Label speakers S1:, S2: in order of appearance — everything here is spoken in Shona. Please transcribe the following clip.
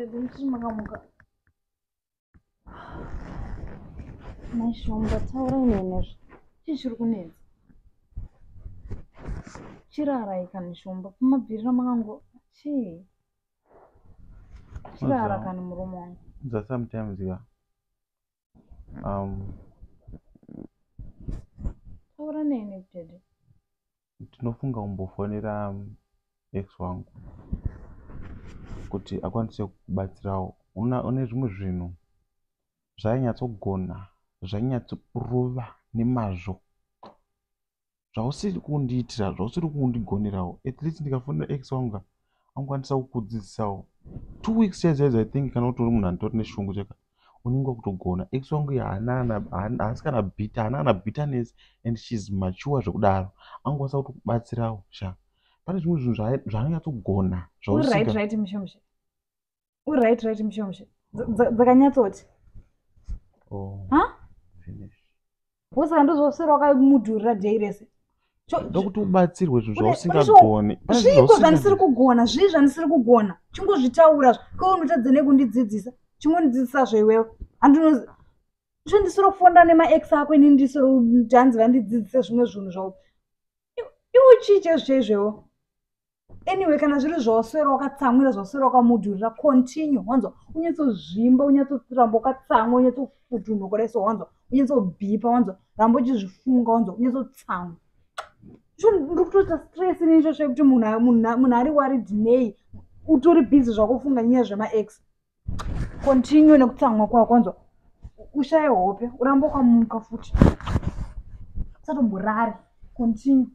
S1: Daddy muchiri makamuka. Mai Shumba taurai neni chii chiri kunetsa? Chirarai kani Shumba pamabvirira makango chii? Chirara kani murume wangu.
S2: Za sometimes ya.
S1: Taura neni daddy.
S2: Ndinofunga kumbofonera ex wangu kuti akwanise kubatsirawo. Une zvimwe zvinhu zvainyatsogona, zvainyatsorova nemazvo. Zvausiri kundiitira, zvausiri kundigonerawo. At least ndikafonera ex wangu angokwanisa kukudzidzisawo. 2 weeks chaidzo chaidzo I think kana utori munhu anotori neshungu cheka unenge wakutogona. Ex wangu haana haasi kana bitter, haana kana bitterness and she's mature zvekudaro. Angokwanisa kutokubatsirawo sha. Pane zvimwe zvinhu zvaanonyatsogona
S1: Uri right right mushe mushe. Uri right right mushe mushe. Dzakanyatsoti.
S2: Oh.
S1: Ha?
S2: Finish.
S1: Wosaka ndozvoswera wakamudhurira day rese.
S2: Ndokuti ubatsirwe zvinhu zvausingagoni.
S1: Zviiko zvandisiri kugona, zvii zvandisiri kugona. Chingozvitaura ko unotadza nekundidzidzisa. Chingondidzidzisa zveiwewe. Handinozi zvo ndisiri kufonda nemaex ako inini ndisiri hanzi vandidzidzise zvimwe zvinhu zvavo. Iwe chii chaizvo chaizvowo? Anyway, kana zviri zvawaswera wakatsamwira, zvawaswera wakamudhurira, continue. Wanzwa? Unyatsozvimba, unyatsoramba wakatsamwa, unyatsofutunhuka kudai so wanzwa? Unyatsobhipa wanzwa? Ramba uchizvifunga wanzwa? Unyatsotsamwa. Izvo ndiri kutoita stress ini izvozvo yekuti munhu ari worried nei, utori busy zvako kufunga nyaya zvemaex. Continue nekutsamwa kwako wanzwa? Ushaye hope, urambe wakamuka futi. Usatomborare. Continue.